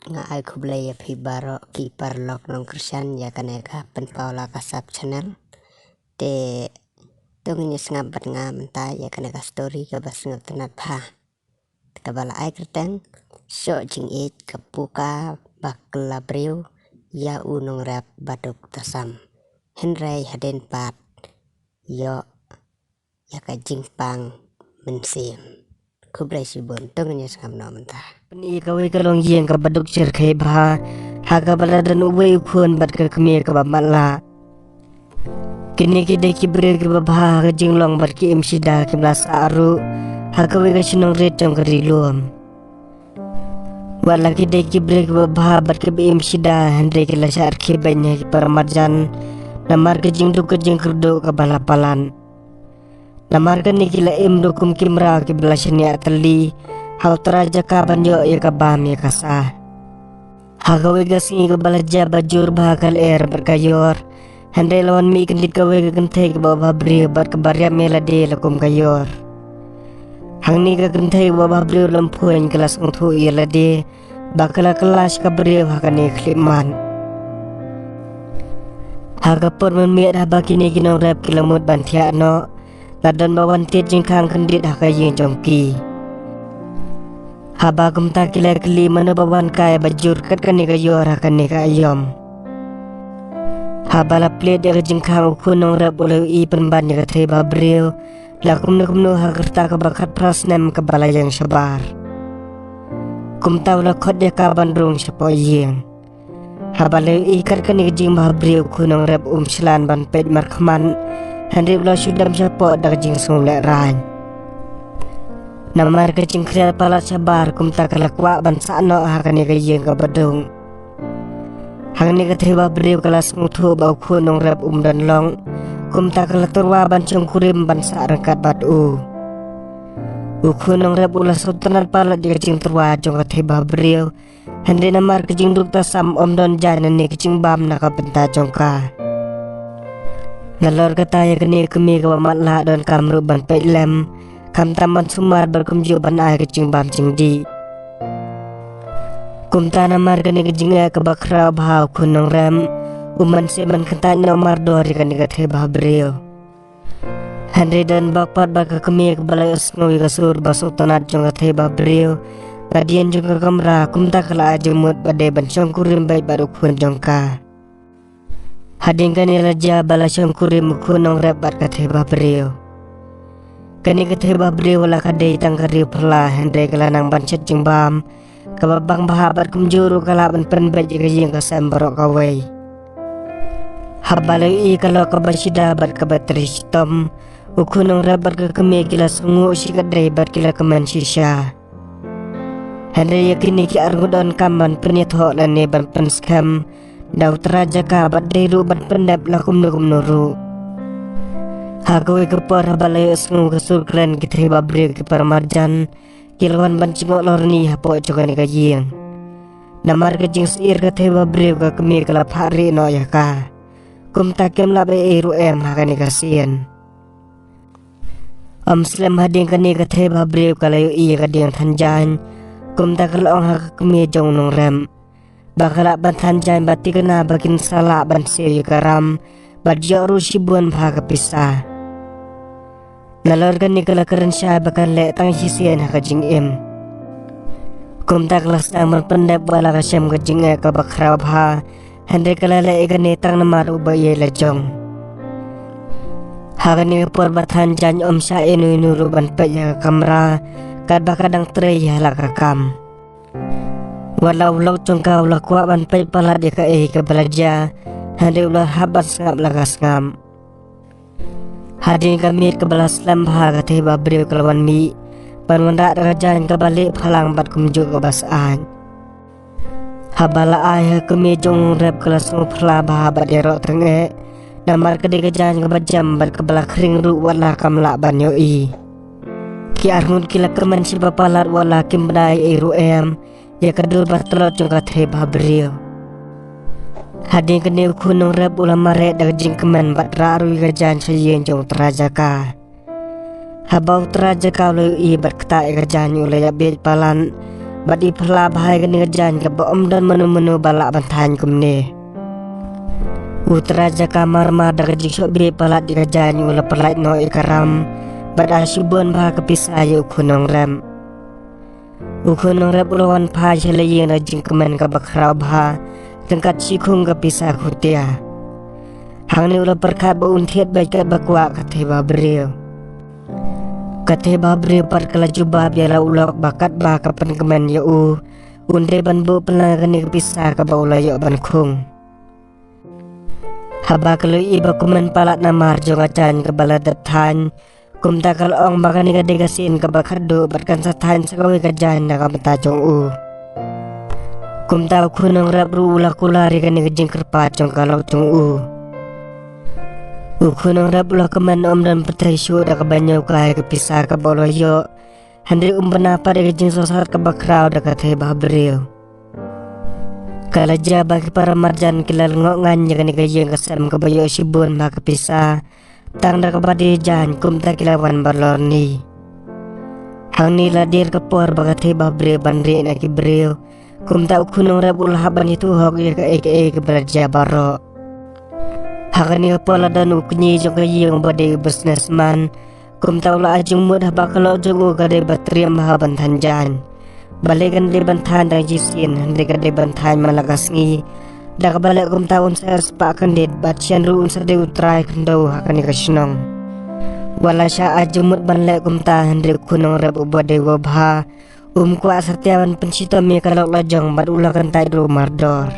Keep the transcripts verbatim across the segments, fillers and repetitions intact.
Nga ai khublei ïa phi baroh ki paralok nongkyrshan ïa kane ka Pynpaw La Ka Sap channel. Te to ngin ïa sngap bad nga mynta ïa kane ka story kaba sngewtynnat bha, kaba la ai kyrteng Shoh Jingïeit ka Puka ba Kylla Briew ïa u Nongrep Baduk Tasam. Hynrei hadien pat ïoh ïa ka jingpang mynsiem. Khublei shibun, to ngin ïa sngap noh mynta. Pyni kawei ka longïing kaba duk shyrkhei bha ha kaba la don uwei u khun bad ka kmie kaba matlah. Kine ki dei ki briew kiba bha ha ka jinglong bad ki im shida, kiba la sah ruh ha kawei ka shnong rit jong ka ri lum. Wat la ki dei ki briew kiba bha bad kiba im shida, hynrei ki la shah rkhie beiñ ha ki paramarjan, namar ka jingduk ka jingkyrduh kaba la palat. Namar kane ki la im ruh kum ki mraw kiba la shaniah tylli ha u trai jaka ban ïoh ïa ka bam ïa ka sah. Ha kawei ka sngi kaba la jia ba jur bha ka lyer bad ka ïor, hynrei la wan mih kyndit kawei ka kynthei kaba bhabriew bad kaba riam ïa lade la kum ka ïor. Hangne ka kynthei kaba bhabriew lum phuiñ ka la sngewthuh ïa lade ba ka la kylla sha ka briew ha kane ka khyllipmat. Ha ka por mynmiet haba kine ki nongrep ki la mut ban thiah noh, la don ba wan tied jingkhang kyndit ha ka ïing jong ki. Haba kumta ki la kylli mano ba wan kai ba jur kat kane ka ïor ha kane ka aïom. Haba la plied ïa ka jingkhang, u khun nongrep u la ïohi pynban ïa ka thei bhabriew la kumno kumno ha ka rta kaba khatphra snem kaba la ïeng shabar. Kumta u la khot ïa ka ban rung shapoh ïing. Haba la ïohi kat kane ka jingbhabriew, u khun nongrep um shlan ban peit markhmat, hynrei u la shu dem shapoh da ka jingsngewlehraiñ. Namar ka jingkhriat palat shabar, kumta ka la kwah ban sah noh ha kane ka ïing kaba duk. Hangne ka thei bhabriew ka la sngewthuh ba u khun nongrep um don long, kumta ka la tyrwa ban shongkurim ban sah ryngkat bad u. U khun nongrep u la sngewtynnat palat ïa ka jingtyrwa jong ka thei bhabriew, hynrei namar ka jingduk tasam, ym don jaiñ lane ka jingbam na ka bynta jong ka. Nalor kata, ïa kane ka kmie kaba matlah donkam ruh ban peit lem, khamtam ban sumar bad kumjuh ban ai ka jingbam jingdih. Kumta namar kane ka jingeh kaba khraw bha, u khun nongrep um mynsiem ban kyntait noh mardor ïa kane ka thei bhabriew. Hynrei don bok pat ba ka kmie kaba la ïohsngew ïa ka sur ba sngewtynnat jong ka thei bhabriew na dien jong ka kamra, kumta ka la ai jingmut ba dei ban shongkurim beit bad u khun jong ka. Hadien kane la jia ba la shongkurim u khun nongrep bad ka thei bhabriew. Kane ka thei bhabriew la ka dei tang ka riewphylla, hynrei ka la nang ban shet jingbam kaba bang bha bad kumjuh ruh ka lah ban pynbeit ïa ka ïing ka sem baroh kawei. Haba la ïohi ka lok kaba shida bad kaba trei shitom, u khun nongrep bad ka kmie ki la sngewnguh shikatdei bad ki la kmen shisha. Hynrei ïa kine ki arngut donkam ban pynïathoh lane ban pynskhem da u trai jaka bad dei ruh ban pyndep la kumno kumno ruh. Ha kawei ka por haba la ïohsngew ka sur kren ki thei bhabriew ki paramarjan, ki la wan ban jngoh lorni hapoh jong kane ka ïing. Namar ka jingsyier ka thei bhabriew, ka kmie ka la phah rieh noh ïa ka. Kumta kim lah ban ei ruh em ha kane ka sien. Ym slem hadien kane ka thei bhabriew ka la ïohi ïa ka dieng than jaiñ, kumta ka la ong ha ka kmie jong u nongrep ba ka lah ban than jaiñ bad thikna ba kin sa lah ban siew ïa ka ram bad ïoh ruh shibun bha ka pisa. Nalor kane ka la kren shai ba kan leh tang shisien ha ka jingim. Kumta ka la sdang ban pyndep wat la ka shem ka jingeh kaba khraw bha, hynrei ka la leh ïa kane tang namar uba ïeit la jong. Ha kane ka por ba than jaiñ ym shah ïano ïano ruh ban peit ïa ka kamra katba ka dang trei ïa la ka kam. Wat la u lok jong ka u la kwah ban peit palat ïa kaei kaba la jia, hynrei u la hap ban sngap la ka sngap. Hadien ka miet kaba la slem bha, ka thei bhabriew ka la wan mih ban wanrah da ka jaiñ kaba lieh phalang bad kumjuh kaba syaid. Haba la ai ha ka kmie jong u nongrep, ka la sngewphylla bha bad ïaroh tyngeh, namar ka dei ka jaiñ kaba jem bad kaba la khring ruh wat la kam lah ban ïohi. Ki arngut ki la kmen shibun palat wat la kim bna ei ruh em ïa ka dur ba tlot jong ka thei bhabriew. Hadien kane u khun nongrep u la mareh da ka jingkmen bad rah ruh ïa ka jaiñ sha ïing jong u trai jaka. Haba u trai jaka u la ïohi bad ktah ïa ka jaiñ, u la ïabieit palat bad i phylla bha ïa kane ka jaiñ kaba ym don mano mano ba lah ban thaiñ kumne. U trai jaka mar mar da ka jingshoh beh palat ïa ka jaiñ u la pyllait noh ïa ka ram bad ai shibun bha ka pisa ïa u khun nongrep. U khun nongrep u la wan phai sha la ïing da ka jingkmen kaba khraw bha ryngkat shi khung ka pisa khutia. Hangne u la pyrkhat ba un thied beit katba kwah ka thei bhabriew. Ka thei bhabriew pat ka la jubab ïa la u lok ba katba ka pynkmen ïa u, un dei ban buh pynlang ïa kane ka pisa kaba u la ïoh ban khung. Haba ka la ïohi ba kumne palat namar jong ka jaiñ kaba la dep thaiñ, kumta ka la ong ba kane ka dei ka sien kaba khatduh bad kan sa thaiñ sa kawei ka jaiñ na ka bynta jong u. Kumta u khun nongrep ruh u la kular ïa kane ka jingkyrpad jong ka lok jong u. U khun nongrep u la kmen ym don pyrthei shuh da kaba ñiew kai ïa ka pisa kaba u la ïoh. Hynrei um bna pat ïa ka jingsngewsih kaba khraw da ka thei bhabriew. Ka la jia ba ki para marjan ki la lyngngoh ngaiñ ïa kane ka ïing ka sem kaba ïoh shibun bha ka pisa. Tang da kaba dei jaiñ kumta ki la wan ban lorni. Hangne la dier ka por ba ka thei bhabriew ban rieh na ki briew. Kumta u khun nongrep u la hap ban ïathuh hok ïa kaei kaei kaba la jia baroh. Ha kane ka por la don u kñi jong ka ïing uba dei u businessman. Kumta u la ai jingmut haba ka lok jong u ka dei ba triem bha ban thaiñ jaiñ. Balei kan dei ban thaiñ dang shisien hynrei ka dei ban thaiñ man la ka sngi. Da kaba leh kumta un sa riewspah kyndit bad shen ruh un sa dei u trai khyndew ha kane ka shnong. Wat la shah ai jingmut ban leh kumta hynrei u khun nongrep uba dei uba bha um kwah satia ban pynshitom ïa ka lok la jong bad u la kyntait ruh mardor.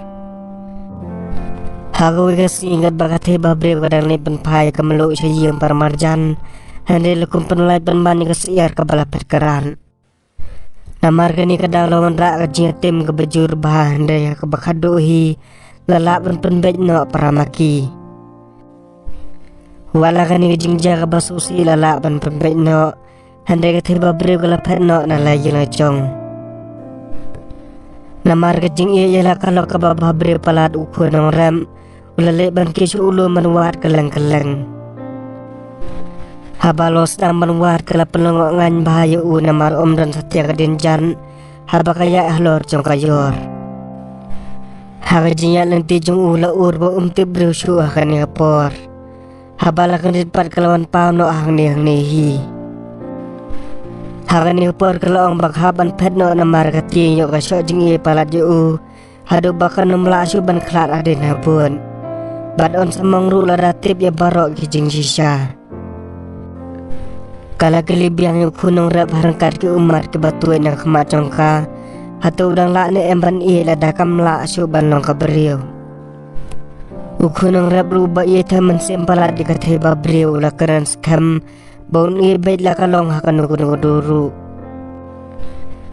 Ha kawei ka sngi katba ka thei bhabriew ka dang leit pynphai ïa ka mluh sha ïing para marjan, hynrei la kum pynlait pynban ïa ka syiar kaba la phet krat. Namar kane ka daw la wanrah ka jingïatim kaba jur bha hynrei ha kaba khatduh hi la lah ban pynbeit noh para ma ki. Wat la kane ka jingjia kaba sngewsih la lah ban pynbeit noh, hynrei ka thei bhabriew ka la phet noh na la ïing la jong. Namar ka jingïeit ïa la ka lok kaba bhabriew palat u khun nongrep u la leit ban kiew sha u lum ban wad kylleng kylleng. Haba la sdang ban wad ka la pynlyngngoh ngaiñ bha ïa u namar ym don satia ka dienjan haba ka ïaid halor jong ka ïor. Ha ka jingïaid lynti jong u la ur ba um tip briew shuh ha kane ka por. Haba la kyndit pat ka la wan paw noh hangne hangne hi. Ha kane ka por ka la ong ba ka hap ban phet noh namar ka tieng ïoh ka shoh jingïeit palat ïa u. Haduh ba kan ym lah shuh ban khlad hadien habud. Bad un sa mong ruh lada tip ïa baroh ki jingshisha. Ka la kylli biang ïa u khun nongrep ha ryngkat ki ummat kiba tuid na khmat jong ka. Hato u dang lah ne em ban ïeit lada kam lah shuh ban long ka briew. U khun nongrep ruh ba ïeit ha mynsiem palat ïa ka thei bhabriew u la kren skhem ba un ïeit beit la ka long ha kano kano ka dur ruh.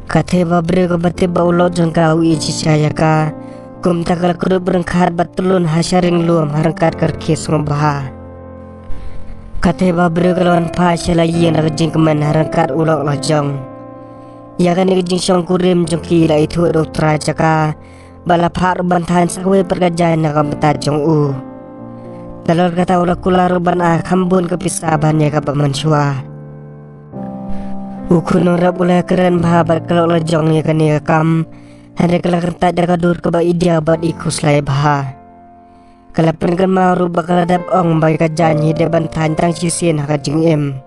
Ka thei bhabriew kaba tip ba u lok jong ka u ïeit shisha ïa ka. Kumta ka la kdup ryngkat bad tylun ha sha ring lum ha ryngkat ka rkhie sngewbha. Ka thei bhabriew ka la wan phai sha la ïing da ka jingkmen ha ryngkat u lok la jong. Ïa kane ka jingshong kurim jong ki la ïathuh da u trai jaka. Ba la phah ruh ban thaiñ sa kawei pat ka jaiñ na ka bynta jong u. Nalor kata u la kular ruh ban ai kham bun ka pisa ban ïa kaba mynshuwa. U khun nongrep u la kren bha bad ka lok la jong ïa kane ka kam. Hynrei ka la kyntait da ka dur kaba i diaw bad i khuslai bha. Ka la pynkynmaw ruh ba ka la dep ong ba ïa ka jaiñ hi dei ban thaiñ tang shisien ha ka jingim.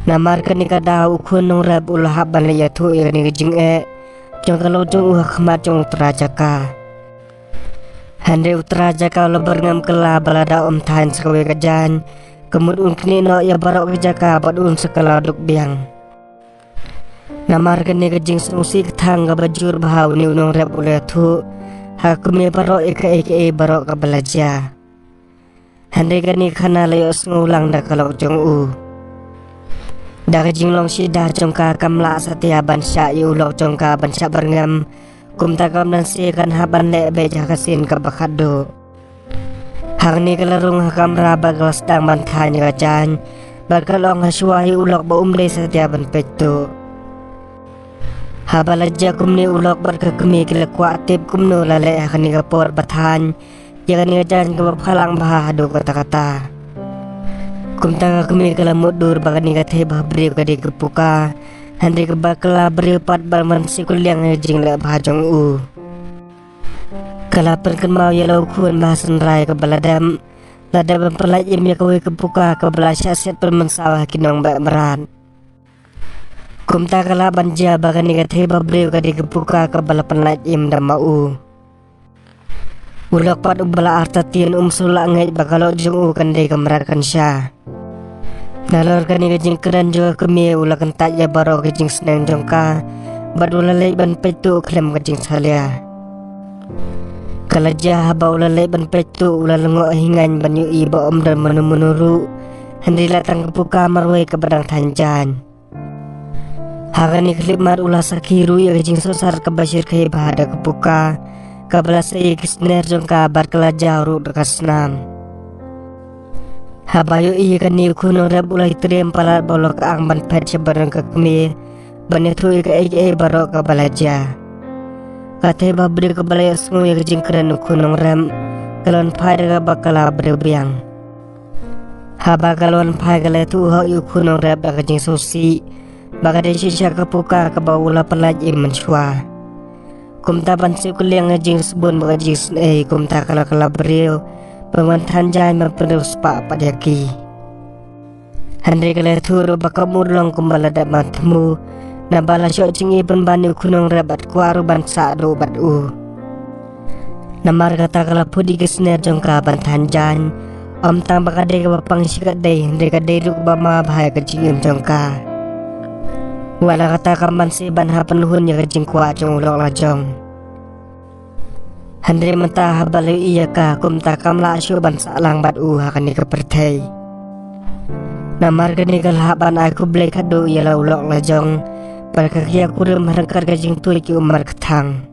Namar kane ka daw u khun nongrep u la hap ban leit ïathuh ïa kane ka jingeh jong ka lok jong u ha khmat jong u trai jaka. Hynrei u trai jaka u la byrngem kylla ba lada um thaiñ sa kawei ka jaiñ, ka mut un knieh noh ïa baroh ki jaka bad un sa kylla duk biang. Namar kane ka jingsngewsih ka thang kaba jur bha une u nongrep u la ïathuh ha ka kmie baroh ïa kaei kaei baroh kaba la jia. Hynrei kane ka khana la ïohsngew lang da ka lok jong u. Da ka jinglong shidah jong ka kam lah satia ban shah ïa u lok jong ka ban shah byrngem. Kumta kam don shuh kan hap ban leh beit ha ka sien kaba khatduh. Hangne ka la rung ha kamra bad ka la sdang ban thaiñ ïa ka jaiñ bad ka la ong ha shuwa ïa u lok ba um dei satia ban peit tuh. Haba la jia kumne u lok bad ka kmie ki la kwah tip kumno la leh ha kane ka por ba thaiñ ïa kane ka jaiñ kaba phalang bha haduh katta katta. Kumta ka kmie ka la mutdur ba kane ka thei bhabriew ka dei ka puka. Hynrei ka bakla briew pat ba man siew kylliang ïa ka jingleh bha jong u. Ka la pynkynmaw ïa la u khun ba ha synrai kaba la dep, la dep ban pynlait im ïa kawei ka puka kaba la shah siat pynmynsaw ha ki nongbeh mrad. Kumta ka lah ban jia ba kane ka thei ba briew ka dei ka puka kaba la pynlait im da ma u. U lok pat uba la artatien um shu lah ngeit ba ka lok jong u kan dei ka mrad kan sha. Nalor kane ka jingkren jong ka kmie u la kyntait ïa baroh ka jingsneng jong ka bad u la leit ban peit tuh khlem ka jingsalia. Ka la jia haba u la leit ban peit tuh u la lyngngoh hi ngaiñ ban ïohi ba ym don mano mano ruh, hynrei la tang ka puka marwei kaba dang thaiñ jaiñ. Ha kane ka khyllipmat u la sakhi ruh ïa ka jingsngewsarong kaba shyrkhei bha da ka puka kaba la sei ïa ki sner jong ka bad ka la jaw ruh da ka snam. Haba ïohi ïa kane u khun nongrep u la ïatrei palat ba u la kyang ban phet sha barim ka kmie ban ïathuh ïa kaei kaei baroh kaba la jia. Ka thei ba briew kaba la ïohsngew ïa ka jingkren u khun nongrep ka la wan phai da ka bakla briew biang. Haba ka la wan phai ka la ïathuh hok ïa u khun nongrep da ka jingsngewsih ba ka dei shisha ka puka kaba u la pynlait im mynshuwa. Kumta ban siew kylliang ïa ka jingsbun bad ka jingsnei kumta ka la kylla briew ban wan thaiñ jaiñ ban pynriewspah pat ïa ki. Hynrei ka la ïathuh ruh ba ka mut long kumba la dep ban thmu naba la shoh jingim pynban ïa u khun nongrep bad kwah ruh ban sah ruh bad u. Namar kata ka la phut ïa ki sner jong ka ban thaiñ jaiñ. Ym tang ba ka dei kaba pang shi katdei hynrei ka dei ruh kaba ma bha ïa ka jingim jong ka. Wat la kata kam banse ban hap pynhun ïa ka jingkwah jong u lok la jong. Hynrei mynta haba la ïohi ïa ka kumta kam lah shuh ban sah lang bad u ha kane ka pyrthei. Namar kane ka la hap ban ai khublei khadduh ïa la u lok la jong bad ka khia kurim ha ryngkat ka jingtuid ki umar kthang.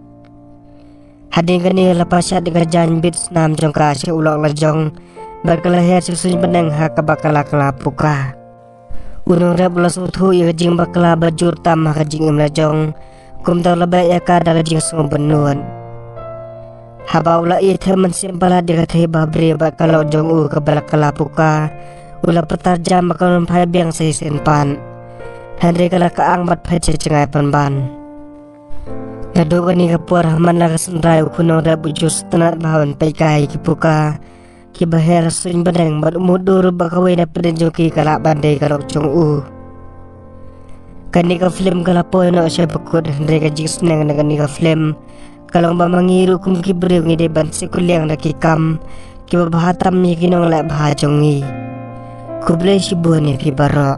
Hadien kane la pashat ïa ka jaiñ bit snam jong ka sha u lok la jong bad ka la her sha suiñ bneng ha kaba ka la kylla puka. U nongrep u la sngewthuh ïa ka jingbakla ba jur tam ha ka jingim la jong. Kumta u la beh ïa ka da ka jingsngew bynnud. Haba u la ïathuh mynsiem palat ïa ka thei ba briew bad ka lok jong u kaba la kylla puka, u la pyrta jam ba kan wan phai biang sa shisien pat. Hynrei ka la kyang bad phet sha jngai pynban. Naduh kane ka por ha man la ka synrai u khun nongrep u ju sngewtynnat bha ban peit kai ïa ki puka kiba her ha suiñ bneng bad u mutdur ba kawei na pdeng jong ki ka lah ban dei ka lok jong u. Kane ka film ka la poi noh sha bakut hynrei ka jingsneng na kane ka film ka long ba ma ngi ruh kum ki briew ngi dei ban siew kylliang da ki kam kiba bha tam ïa ki nongleh bha jong ngi. Khublei shibun ïa phi baroh.